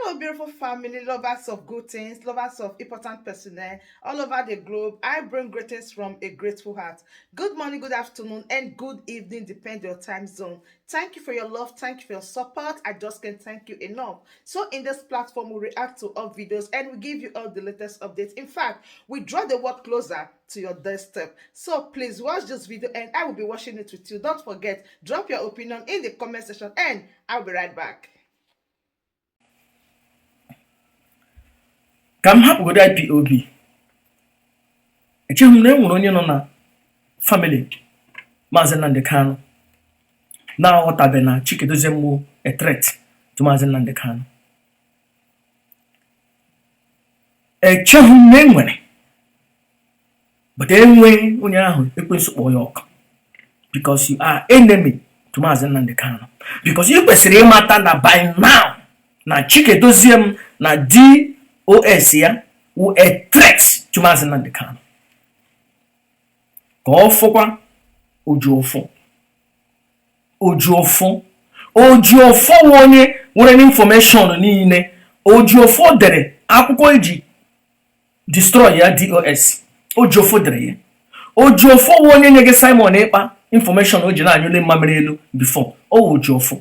Hello, beautiful family, lovers of good things, lovers of important personnel all over the globe. I bring greetings from a grateful heart. Good morning, good afternoon, and good evening, depend your time zone. Thank you for your love. Thank you for your support. I just can't thank you enough. So, in this platform, we react to all videos and we give you all the latest updates. In fact, we draw the world closer to your doorstep. So, please watch this video and I will be watching it with you. Don't forget, drop your opinion in the comment section and I'll be right back. Ka m hapụgodo IPOB, echeghị m na e nwere onye nọ na family Maazị Nnamdi Kanu na-aghọtabe na Chika Edoziem wụ a threat to Maazị Nnamdi Kanu. Echeghị m na e nwere, but enwe onye ahụ, ekwensu kpọọ ya ọkụ, because you are enemy to Maazị Nnamdi Kanu, because ị kwesịrị ịmata na by now na Chika Edoziem na DOS ya wụ a threat to Maazị Nnamdi Kanu. Ka ọ fụkwa Ejiofor. Ejiofor, Ejiofor wụ onye nwere information niile. Ejiofor dere akwụkwọ eji destroy ya DOS. Ejiofor dere ya. Ejiofor wụ onye nyege Simon Ekpa information o ji na-anyụle mmamịrị elu before. Ọ wụ Ejiofor.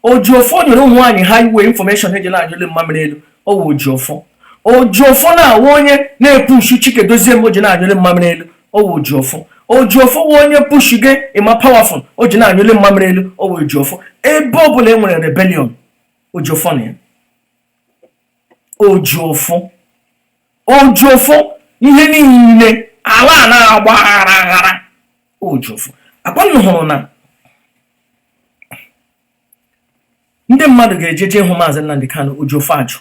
Ejiofor nyere ụmụ nwaanyị highway information eji na-anyụle mmamịrị elu. Ọ wụ Ejiofor. Ejiofor na-awụ onye na-epushu Chika Edoziem o ji na-anyụle mmamịrị elu. Ọ wụ Ejiofor. Ejiofor wụ onye pushuge Emma Powerful o ji na-anyụle mmamịrị elu. Ọ wụ Ejiofor. Ebe ọ bụla e nwere rebellion, Ejiofor na ya. Ejiofor, Ejiofor, ihe niile ala a na-agba aghara aghara, Ejiofor. Akwa m hụrụ na ndị mmadụ ga-ejeje hụ Maazị Nnamdi Kanu, Ejiofor ajụ.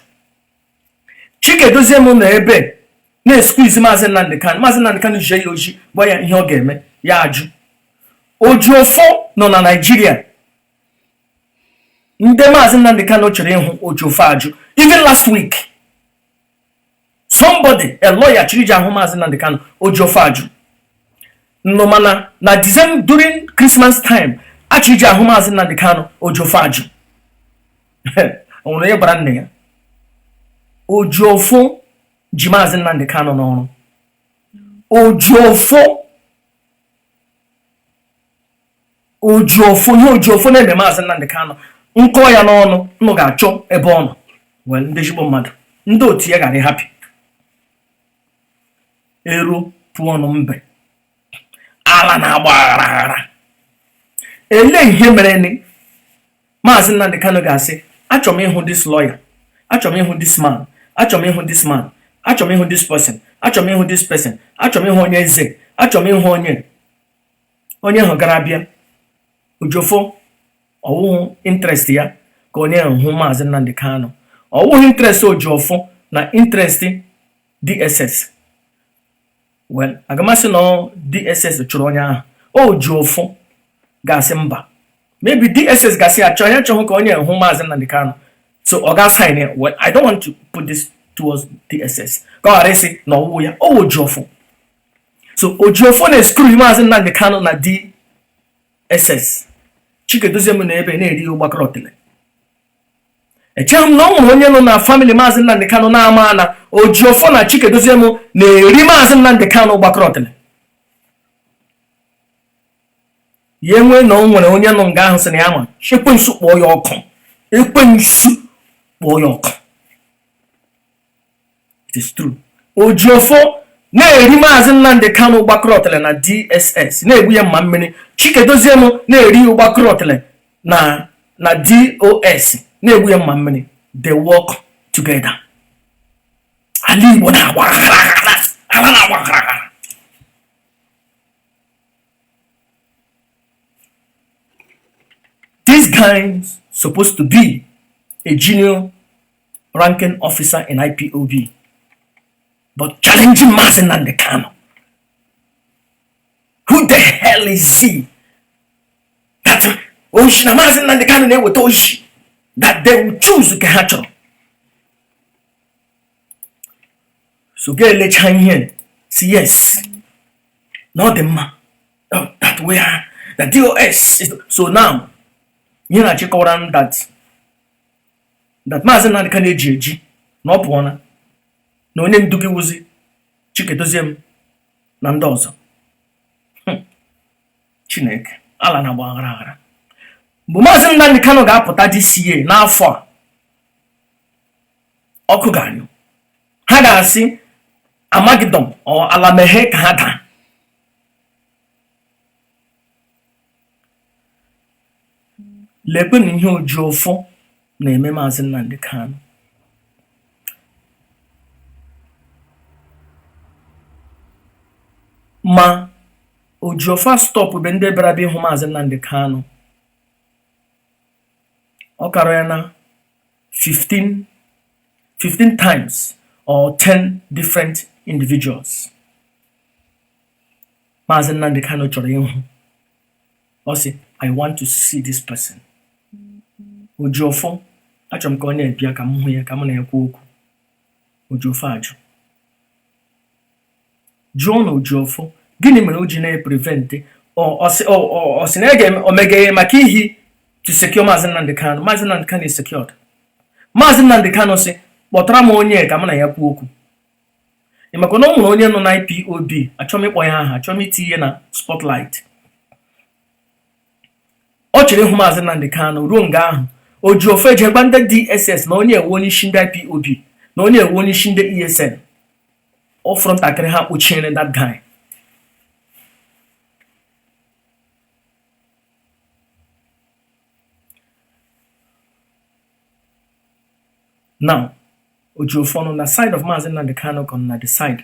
Chika Edoziem nọ ebe na-esqueeze Maazị Nnamdi Kanu. Maazị Nnamdi Kanu jie ya oji, gwa ya ihe ọ ga-eme, ya ajụ. Ejiofor nọ na Naịjirịa, ndị Maazị Nnamdi Kanu chọrọ ịhụ, Ejiofor ajụ. Even last week, somebody, a lawyer, chiri ji ahụ Maazị Nnamdi Kanu, Ejiofor ajụ. Nọ mana na December, during Christmas time, achịrị ji ahụ Maazị Nnamdi Kanu, Ejiofor ajụ. O nwere onye gwara nne ya. Ejiofor ji Maazị Nnamdi Kanu n'ọrụ. Ejiofor, Ejiofor, ihe Ejiofor na-eme Maazị Nnamdi Kanu, nkọ ya n'ọnụ nnụ ga-achọ ebe ọ nọ. Well, ndị ezigbo mmadụ, ndị otu ya gara ịhapụ eru pụọ ọnụ mbe ala na-agba aghara aghara. Elee ihe mere ni Maazị Nnamdi Kanu ga-asị, "Achọrọ m ịhụ this lawyer, achọrọ m ịhụ this man, achọrọ m ịhụ this man, achọrọ m ịhụ this person, achọrọ m ịhụ this person, achọrọ m ịhụ onye eze, achọrọ m ịhụ onye onye ahụ gara bịa"? Ejiofor, ọwụhụ interest ya ka onye ahụ hụ Maazị Nnamdi Kanu. Ọwụghị interest Ejiofor na interest DSS. Well, agamasị na DSS chụrụ onye ahụ. Ejiofor ga-asị mba. Maybe DSS ga-asị achọ ya chọhụ ka onye hụ Maazị Nnamdi Kanu, so ọ ga sign ya. Well, I don't want to put this towards DSS ka ọ ghara ịsị na ọwụwụ ya. O Ejiofor. So Ejiofor na-escrew Maazị Nnamdi Kanu na DSS. Chika Edoziem na ebe na-eri ụgbakọrọtele. Echeghị m na ọ nwere onye nọ na family Maazị Nnamdi Kanu na-ama na Ejiofor na Chika Edoziem na-eri Maazị Nnamdi Kanu ụgbakọrọtele. Ya enwee na o nwere onye nọ nga ahụ sị na ya ma, ekwensu kpọọ ya ọkụ, ekwensu kpọọ ya ọkụ. It is true, Ejiofor na-eri Maazị Nnamdi Kanu ụgbakọrọtele na DSS, na-egbu ya mma mmiri. Chika Edoziem na-eri ụgbakọrọtele na DOS, na-egbu ya mma mmiri. They work together. Ala Igbo na-agba aghara aghara, ala na-agba aghara aghara. This guy supposed to be a junior ranking officer in IPOB, but challenging Mazi Nnamdi Kanu. Who the hell is he? That oshi na Mazi Nnamdi Kanu na-eweta oshi that they will choose nke ha chọrọ. So ga-elecha ihe si yes na ọ dị mma. Oh, that we are the DOS is, so now ihe na-achịkọwara m that That Maazị Nnamdi Kanu eji eji na ọ pụọna na onye ndu gị wụzi Chika Edoziem na ndị ọzọ. Chineke, ala na-agba aghara aghara. Mgbe Maazị Nnamdi Kanu ga-apụta this year, n'afọ a, ọkụ ga-anyụ. Ha ga-asị Armageddon ọ ala meghee ka ha daa. Lekwe na ihe Ejiofor na-eme Maazị Nnamdi Kanu. Ma Ejiofor stop ebe ndị bịara bịa ịhụ Maazị Nnamdi Kanu. Ọ kara ya na 15 15 times or 10 different individuals Maazị Nnamdi Kanu chọrọ ịhụ. Ọ sị, "I want to see this person." Ejiofor, achọrọ m ka ọ na-ebịa ka m hụ ya, ka m na-ekwu okwu. Ejiofor ajụ. Jụọ na Ejiofor, gịnị mere o ji na-eprevent? Ọ sị na ya ga-omeghe maka ihi to secure Maazị Nnamdi Kanu. Maazị Nnamdi Kanu is secured. Maazị Nnamdi Kanu sị, "Kpọtara m onye ka m na ya kwuo okwu." Ị makwa na o nwere onye nọ na IPOB, achọm ịkpọ ya aha, achọm itinye na spotlight. Ọ chere ịhụ Maazị Nnamdi Kanu ruo nga ahụ Ejiofor ejekwa ndị DSS na onye ewe onye isi ndị IPOB na onye ewe onye isi ndị ESN. Ọ fọrọ ntakịrị ha kpochiere that guy. Now Ejiofor nọ na side of Maazị Nnamdi Kanu ka ọ nọ na the side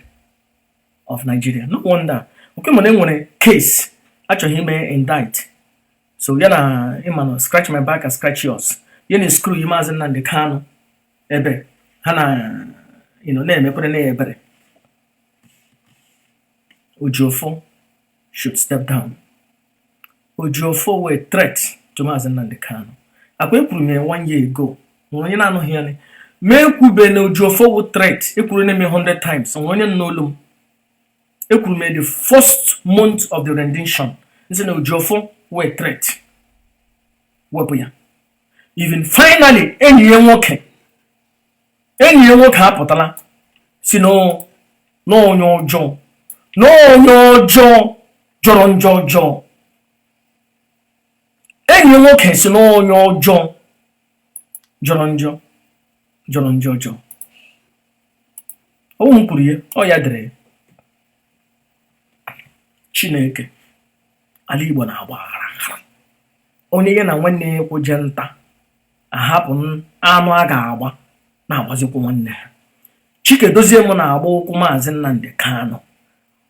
of Nigeria. No wonder oke mana enwere case achọghị ime indict. So ya na ịma na scratch my back and scratch yours, ya na screw yi Maazị Nnamdi Kanu ebe ha na na-emekwere na ebere. Ejiofor should step down. Ejiofor were threat to Maazị Nnamdi Kanu. Akwa ekwuru m ya one year ago, nwere onye na-anụghị ya ni ma ekwube na Ejiofor wụ threat. Ekwuru na eme 100 times, nwere onye nọ n'olu m. Ekwuru m ya the first month of the rendition, nsị na Ejiofor were threat, wepụ ya. Even finally, enyi ya nwoke apụtala si n'onye ọjọọ, n'onye ọjọọ jọrọ njọ ọjọọ. Enyi ya nwoke si n'onye ọjọọ jọrọ njọ, jọrọ njọ ọjọọ. Ọwụ m kwuru ya, ọ ya dere ya. Chineke, ala Igbo na-agba aghara aghara. Onye ya na nwanne ya kwụje nta ahapụ anụ a ga-agba na-agbazikwa nwanne ha. Chika Edoziem na-agba ụkwụ Maazị Nnamdi Kanu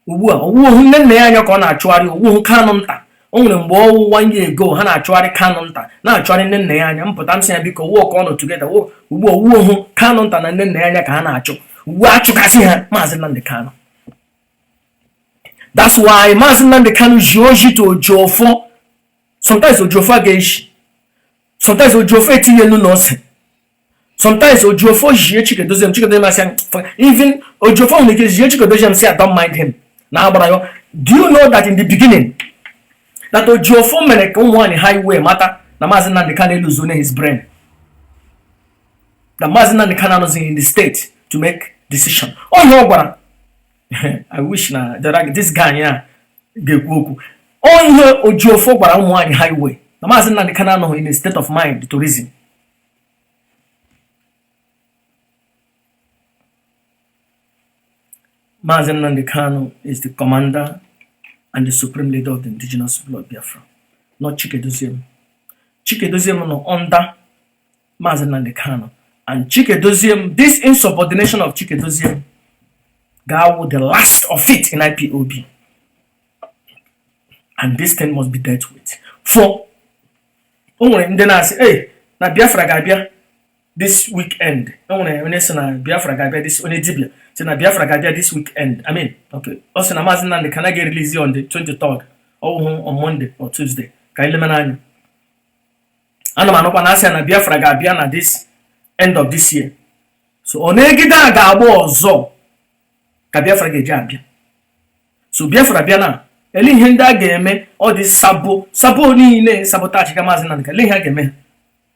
ugbu a. Owuwu nne nna ya anya ka ọ na-achụgharị owuwu Kanu nta. O nwere mgbe ọwụ one year ago ha na-achụgharị Kanu nta, na-achụgharị nne nna ya anya. Mpụta m sị ya, biko, work on together. Ugbu a owuwu Kanu nta na nne nna ya anya ka ha na-achụ ugbu a, achụgasị ha Maazị Nnamdi Kanu. That's why Maazị Nnamdi Kanu ji oji to Ejiofor. Sometimes Ejiofor ga-eji, sometimes Ejiofor etinye elu na ose, sometimes Ejiofor jie Chika Edoziem. Chika Edoziem asị even Ejiofor nwere ike jie Chika Edoziem sị, "I don't mind him," na agbara ya. Do you know that in the beginning that Ejiofor mere ka ụmụ nwaanyị highway mata na Maazị Nnamdi Kanu elose his brain, that Maazị Nnamdi Kanu anọzighị in the state to make decision? Ọ ihe ọ gwara. I wish na this guy ya ga-ekwu okwu. Ọ ihe Ejiofor gwara ụmụ nwaanyị highway na Maazị Nnamdi Kanu anọghị in a state of mind to reason. Maazị Nnamdi Kanu is the commander and the supreme leader of the Indigenous People of Biafra, not Chika Edoziem. Chika Edoziem nọ under Maazị Nnamdi Kanu, and Chika Edoziem, this insubordination of Chika Edoziem ga-awụ the last of it in IPOB, and this thing must be dealt with. For o nwere ndị na-asị, "Hey, na Biafra ga-abịa this weekend." O nwere onye sị na Biafra ga-abịa this, onye dibịa sị na Biafra ga-abịa this weekend. I mean, okay, ọ sị na Maazị Nnamdi Kanu ga-erelease on the 23rd, ọwụhụ on Monday or Tuesday, ka anyị leme n'anya. Ana m anụkwa na asị na Biafra ga-abịa na this end of this year. So ọ na-egide a ga-agba ọzọ ka Biafra ga-eji abịa. So Biafra bịa na ele ihe ndị a ga-eme? Ọ dị sabo sabo niile sabotage ka Maazị Nnamdi Kanu. Ele ihe a ga-eme ha?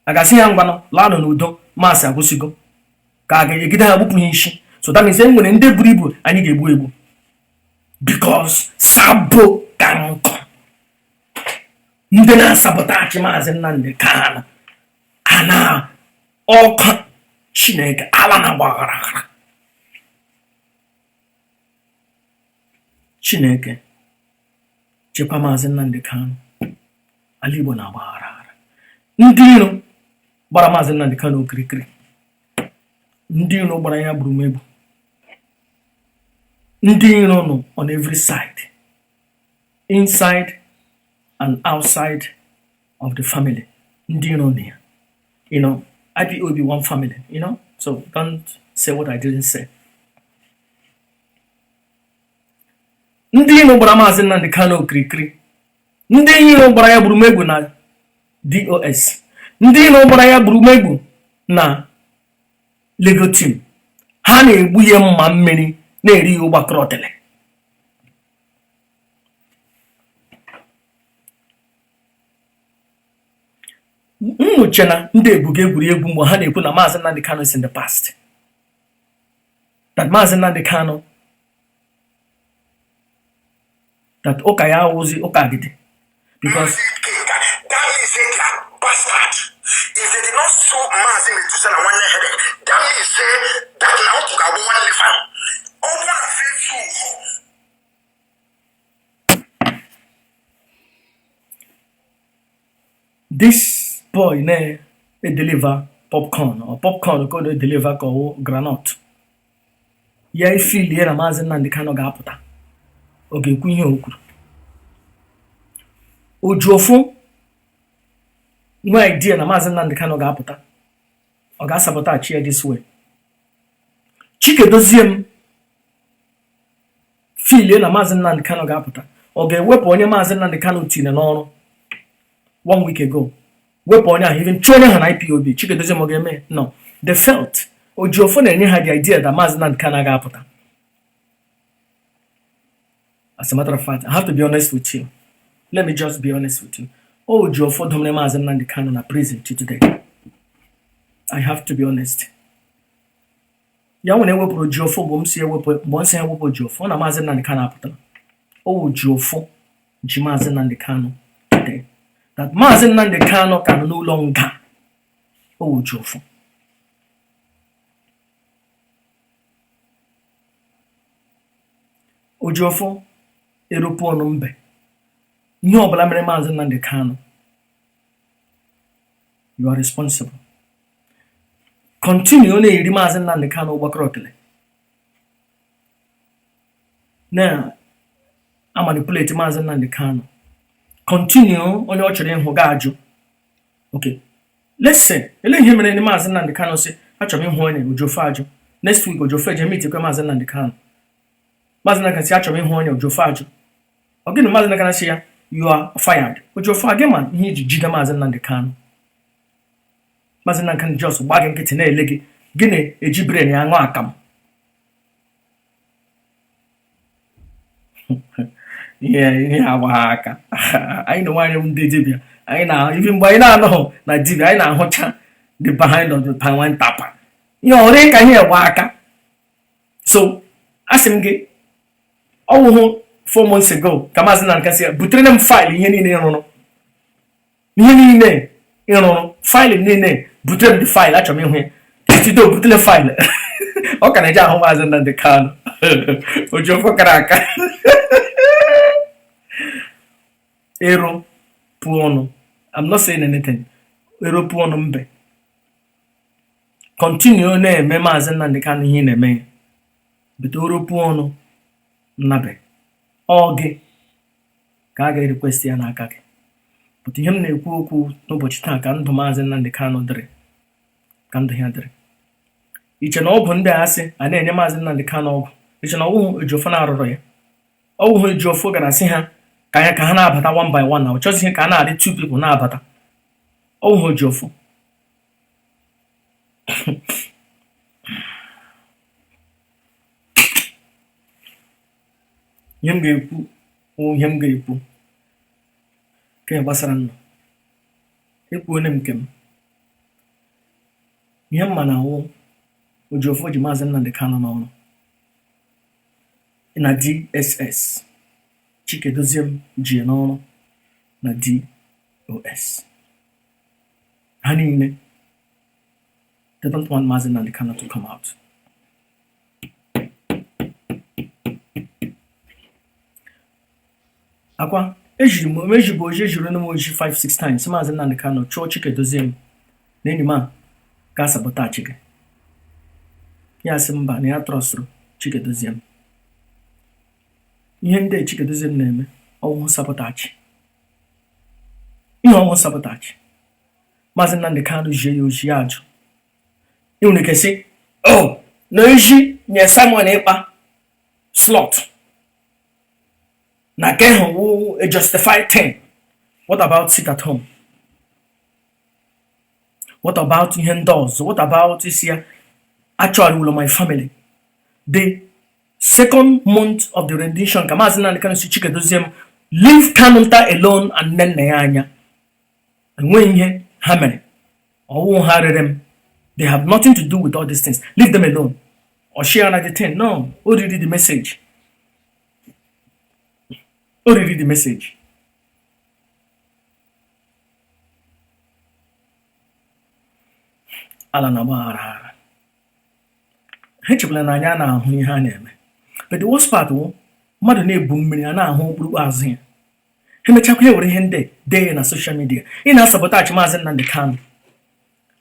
A ga-asị ya, "Ngwanụ, laanụ n'udo"? Mass agwụsịgo ka a ga-egide ha gbupụ ha isi. So that means e nwere ndị buru ibu anyị ga-egbu egbu because sabo ka nkọ ndị na-asabotage Maazị Nnamdi Kanu ana ọkụ Chineke ala na-agba aghara aghara. Chineke chekwa Maazị Nnamdi Kanu. Ala Igbo na-agba aghara aghara. Ndị iro gbara Maazị Nnamdi Kanu okirikiri, ndị iro gbara ya gburugburu, ndị iro nọ on every side, inside and outside of the family. Ndị iro nọ ya. IPOB one family, so don't say what I didn't say. Ndị iro gbara Maazị Nnamdi Kanu okirikiri, ndị iro gbara ya gburugburu na DOS, ndị iro gbara ya gburugburu na legal team, ha na-egbu ya mma mmiri na-eri ya ụgbakọrọtele. Nnụche na ndị ebuga egwuregwu mgbe ha na-ekwu na Maazị Nnamdi Kanu is in the past, that Maazị Nnamdi Kanu, that ụka ya awụzi ụka agidi because That means say they are bastard. If they did not sue Maazị Methuselah nwanne headache, that means say that na otu ga-agbụ nwanne fa. Ọ bụrụ na fe sue. This boy na-edeliver popcorn or popcorn ka ọ na-edeliver ka ọwụ groundnut ya ifilie na Maazị Nnamdi Kanu ga-apụta, ọ ga-ekwu ihe o kwuru. Ojuofu nwee idea na Maazị Nnamdi Kanu ga-apụta, ọ ga-asabotage ya this way. Chikedozie m filie na Maazị Nnamdi Kanu ga-apụta, ọ ga-ewepụ onye Maazị Nnamdi Kanu tinye n'ọrụ one week ago, wepụ onye ahụ, even chụọ onye ahụ na IPOB. Chikedozie m ọ ga-eme? No. They felt Ojiofo na-enye ha the idea that Maazị Nnamdi Kanu ga-apụta. As a matter of fact, I have to be honest with you. Let me just be honest with you. Ojiofo domere Maazị Nnamdi Kanu na prison till today. I have to be honest. Ya nwere ewepụrụ Ojiofo mgbe m si ewepụ, mgbe m si ewepụ Ojiofo na Maazị Nnamdi Kanu apụtara. O Ojiofo ji Maazị Nnamdi Kanu today. That Maazị Nnamdi Kanu ka nọ n'ụlọ nga. O Ojiofo. Ojiofo eropu ọnụ mbe. Ihe ọbụla mere Maazị Nnamdi Kanu, you are responsible. Continue na-eri Maazị Nnamdi Kanu ụgbakọrọtele na amanipulate Maazị Nnamdi Kanu. Continue, onye ọ chọrọ ịhụ ga-ajụ. Okay, let's say ele ihe mere ndị Maazị Nnamdi Kanu sị achọrọ m ịhụ onye, Ojiofo ajụ. Next week Ojiofo eje meet kwe Maazị Nnamdi Kanu. Maazị Nnamdi Kanu sị achọrọ m ịhụ onye, Ojiofo ajụ. Ọ gịnị? Maazị Nnamdi Kanu sị ya, "You are fired." Ojiofo gị ma ihe iji jide Maazị Nnamdi Kanu. Maazị Nnamdi Kanu just gba gị nkịtị na-ele gị, gị na-eji brain ya ṅụọ akamụ. Ihe agba aka anyị na nwaanyị ndị dibịa anyị na ibi mgbe anyị na-anọghị na dibịa, anyị na-ahụcha the behind of the palm wine tapper. Ihe ọrị ka ihe gba aka. So asị m gị, ọwụhụ 4 months ago ka Maazị Nnamdi Kanu sị ya butere m file ihe niile ị rụrụ, ihe niile ị rụrụ, file niile, butere m the file, achọrọ m ịhụ ya. Etido butere file, ọ ka na-eji ahụ Maazị Nnamdi Kanu. Ojiofo kara aka ero pụọ ọnụ. I'm not saying anything. Ero pụọ ọnụ mbe. Continue na-eme Maazị Nnamdi Kanu ihe ị na-eme ya bute oro pụọ ọnụ nnabe ọ gị ka a ga-request ya n'aka gị. But ihe m na-ekwu okwu n'ụbọchị taa, ka ndụ Maazị Nnamdi Kanu dịrị, ka ndụ ya dịrị. Iche na ọgwụ ndị a asị a na-enye Maazị Nnamdi Kanu ọgwụ, iche na ọwụhụ Ejiofor na-arụrụ ya, ọwụhụ Ejiofor gara sị ha ka ya ka ha na-abata one by one, na ọ chọzighị ka a na-adị two people na-abata. Ọwụhụ Ejiofor. Ihe m ga-ekwu wụ ihe m ga-ekwu ka gbasara nnụ ekwuone m nke m. Ihe m ma na awụ Ejiofor ji Maazị Nnamdi Kanu n'ọrụ na DSS. Chika Edoziem ji ya n'ọrụ na DOS. Ha niile, they don't want Maazị Nnamdi Kanu to come out. Akwa ejiri m ejibu oji ejiri m oji 5 6 times. Maazị Nnamdi Kanu chụọ Chika Edoziem na enyi m a ga sabotage gị. Ya sị mba, na ya trustụrụ Chika Edoziem. Ihe ndị Chika Edoziem na-eme ọwụhụ sabotage, ihe ọwụhụ sabotage. Maazị Nnamdi Kanu jie ya oji, ya ajụ. Ị nwere ike sị o na eji nye Simon Ekpa slot na nke ahụ wụ a justified thing. What about sit at home? What about ihe ndị ọzọ? What about isi ya actually will my family? The second month of the rendition ka Maazị Nnamdi Kanu si Chika Edoziem leave Kanunta alone and nne nna ya anya. Enweghị ihe ha mere, ọwụ ha rere m. They have nothing to do with all these things, leave them alone. Or share na the thing. No, o riri the message, o riri the message. Ala na-agba aghara aghara. Ha echekwala na anyị a na-ahụ ihe a na-eme. But the worst part wụ mmadụ na-ebu mmiri a na-ahụ okpurukpu azụ ya. Ha emechakwa ewere ihe ndị dee ya na social media. Ị na-asabotage Maazị Nnamdi Kanu,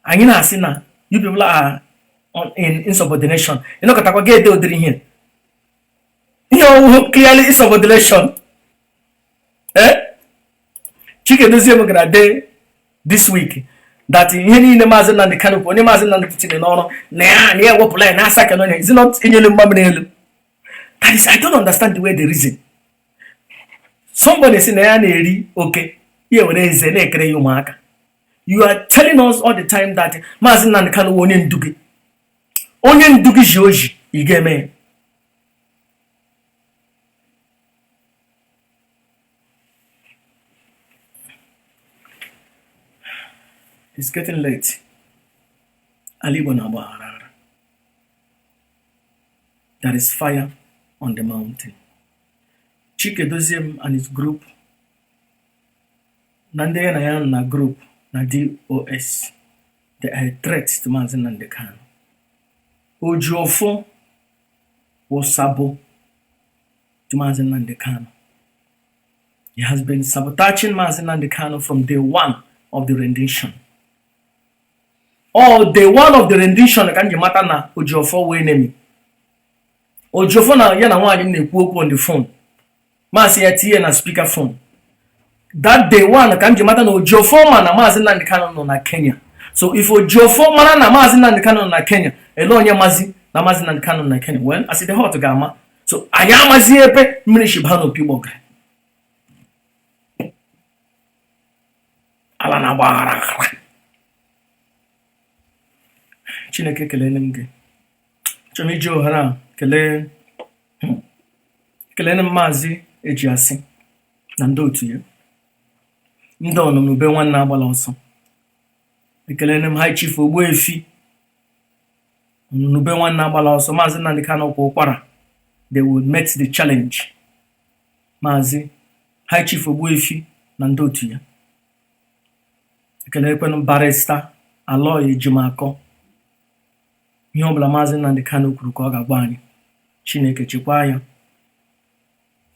anyị na-asị na you people are in insubordination. Ịnọkọtakwa ga ede ụdịrị ihe ihe ọwụhụ, clearly insubordination. Eh, Chika Edoziem gara dee this week that ihe niile Maazị Nnamdi Kanu bụ onye Maazị Nnamdi tinye n'ọrụ na ya ewepụla ya na asa onye. Is it not inyelu mmamịrị elu? That is, I don't understand the way they reason. Somebody si na ya na-eri oke, ya were eze na-ekere ya ụmụaka. You are telling us all the time that Maazị Nnamdi Kanu wụ onye ndu gị. Onye ndu gị ji oji, ị ga-eme ya. It's getting late. Ala Igbo na-agba aghara aghara. There is fire on the mountain. Chika Edoziem and his group na ndị ya na ya nọ na group na DOS, they are a threat to Maazị Nnamdi Kanu. Ejiofor wụ sabo to Maazị Nnamdi Kanu. He has been sabotaging Maazị Nnamdi Kanu from day one of the rendition. All day one of the rendition ka m ji mata na Ejiofor wee enemy. Ejiofor na ya na nwaanyị m na-ekwu okwu on the phone, maasị ya tinye na speaker phone. That day one ka m ji mata na Ejiofor ma na Maazị Nnamdi Kanu nọ na Kenya. So if Ejiofor mara na Maazị Nnamdi Kanu nọ na Kenya, ele onye mazi na Maazị Nnamdi Kanu nọ na Kenya? Well, as the hot ga-ama. So anyị amazi ebe mmiri si baa n'opi gbọgịrị. Ala na-agba aghara aghara. Chineke, kelele m gị. Chọrọ m iji ohere a kelee kelele m Maazị Ejiasị na ndị otu ya, ndị ọnụnube nwanne agbala ọsọ. Ekelele m High Chief Ogbuefi ọnụnube nwanne agbala ọsọ. Maazị Nnamdi Kanu kwa ụkwara, they will meet the challenge. Maazị High Chief Ogbuefi na ndị otu ya, ekelekwenụ Barrister Aloy Ejimakor. Ihe ọbụla Maazị Nnamdi Kanu kwuru ka ọ ga-agwa anyị. Chineke chekwaa ya.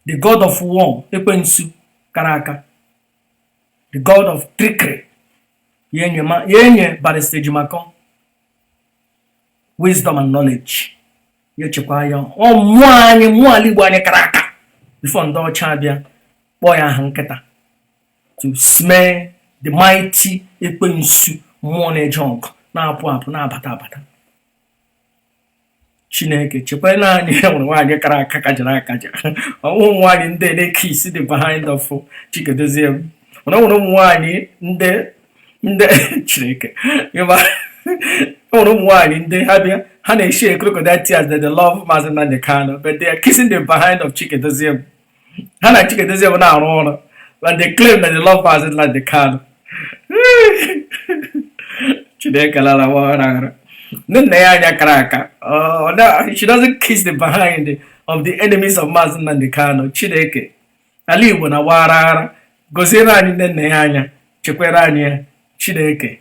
The god of war, ekwensu kara aka, the god of trickery, ya enye ya enye Barrister Ejimakor wisdom and knowledge. Ya echekwa ya. Ọ mmụọ anyị, mmụọ ala Igbo anyị kara aka before ndị ọcha abịa kpọọ ya aha nkịta to smear the mighty ekwensu mmụọ na-eje ọgụ, na-apụ apụ, na-abata abata. Chineke chekwa na anyị nwere nwaanyị kara aka kajara akaja. Ụmụ nwaanyị ndị na-eke isi dị behind of Chika Edoziem, mana nwere ụmụ nwaanyị ndị Chineke ịma, nwere ụmụ nwaanyị ndị ha bịa, ha na-eshe crocodile tears that they love Maazị Nnamdi Kanu, but they are kissing the behind of Chika Edoziem. Ha na Chika Edoziem na-arụ ọrụ and they claim that they love Maazị Nnamdi Kanu. Chineke lara aghara aghara. Nne nna ya anya kara aka. No, she doesn't kiss the behind of the enemies of Maazị Nnamdi Kanu. Chineke, ala Igbo na-agba aghara aghara. Goziere anyị nne nna ya anya, chekwere anyị ya. Chineke,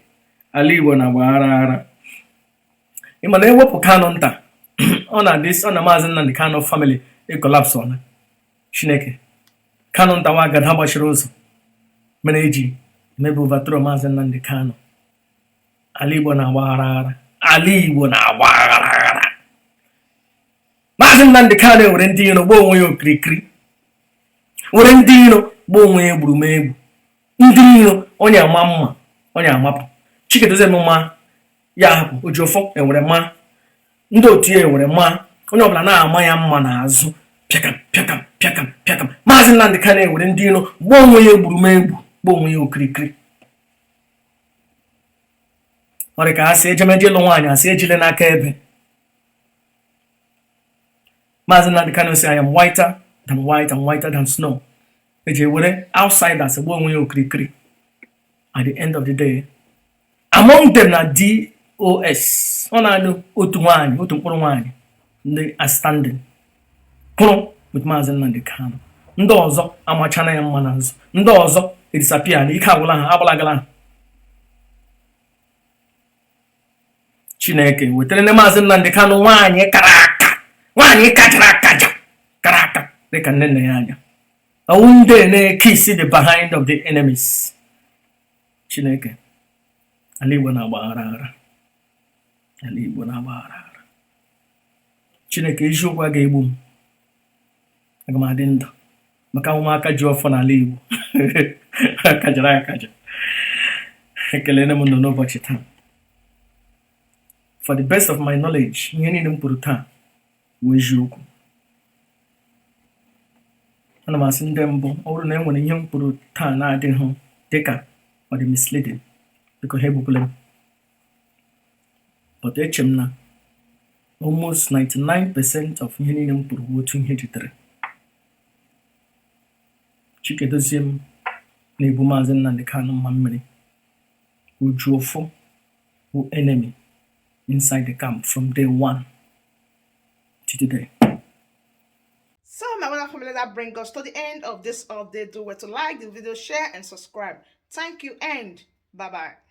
ala Igbo na-agba aghara aghara. Ị ma na ewepụ Kanu nta, ọ na this, ọ na Maazị Nnamdi Kanu family e collapse ọna. Chineke, Kanu nta nwa agada gbachiri ụzọ mere eji mebe overthrow Maazị Nnamdi Kanu. Ala Igbo na-agba aghara aghara, ala Igbo na-agba aghara aghara. Maazị Nnamdi Kanu were ndị iro gbaa onwe ya okirikiri, were ndị iro gbaa onwe ya egburu ndị iro. Onye ama mma, onye amapụ Chikedozie mma ya hapụ Ojiọfọ enwere mma, ndị otu ya enwere mma, onye ọbụla na-ama ya mma n'azụ, pịakam pịakam pịakam pịakam. Maazị Nnamdi Kanu ewere ndị iro gbaa onwe ya egburu gbaa onwe ya okirikiri. Ọ dị ka asị ejemeje ịlụ nwaanyị, asị ejile n'aka ebe. Maazị Nnamdi Kanu sị, "I am whiter than white and whiter than snow." Eji ewere outsiders gbaa onwe ya okirikiri. At the end of the day, among them na DOS, ọ na-anụ otu nwaanyị, otu mkpụrụ nwaanyị ndị outstanding kwụrụ with Maazị Nnamdi Kanu. Ndị ọzọ amachana ya mma n'azụ, ndị ọzọ e disappear na ike agwụla ha, agbalagala ha. Chineke wetara ndị Maazị Nnamdi Kanu nwaanyị kara aka, nwaanyị kajara akaja, kara aka dịka nne nna ya anya, ọwụ ndị na-kiss the behind of the enemies. Chineke, ala Igbo na-agba aghara aghara, ala Igbo na-agba aghara aghara. Chineke, eziokwu a ga-egbu m, aga m adị ndụ maka ụmụaka ji ọfọ n'ala Igbo kajara akaja. Ekelere m nọ n'ụbọchị taa. For the best of my knowledge, ihe niile m kwuru taa bụ eziokwu. Ana m asị ndị mbụ, ọ bụrụ na e nwere ihe m kwuru taa na-adịghị dịka ọ dị misleading, biko ha egbukwala m. But eche m na almost 99% of ihe niile m kwuru bụ otu ihe jitere Chikedozie m na-ebu Maazị Nnamdi Kanu mma mmiri. Ojuofo bụ enemy inside the camp from day one to today. So, my wonderful family, that brings us to the end of this update. Do well to like the video, share, and subscribe. Thank you, and bye bye.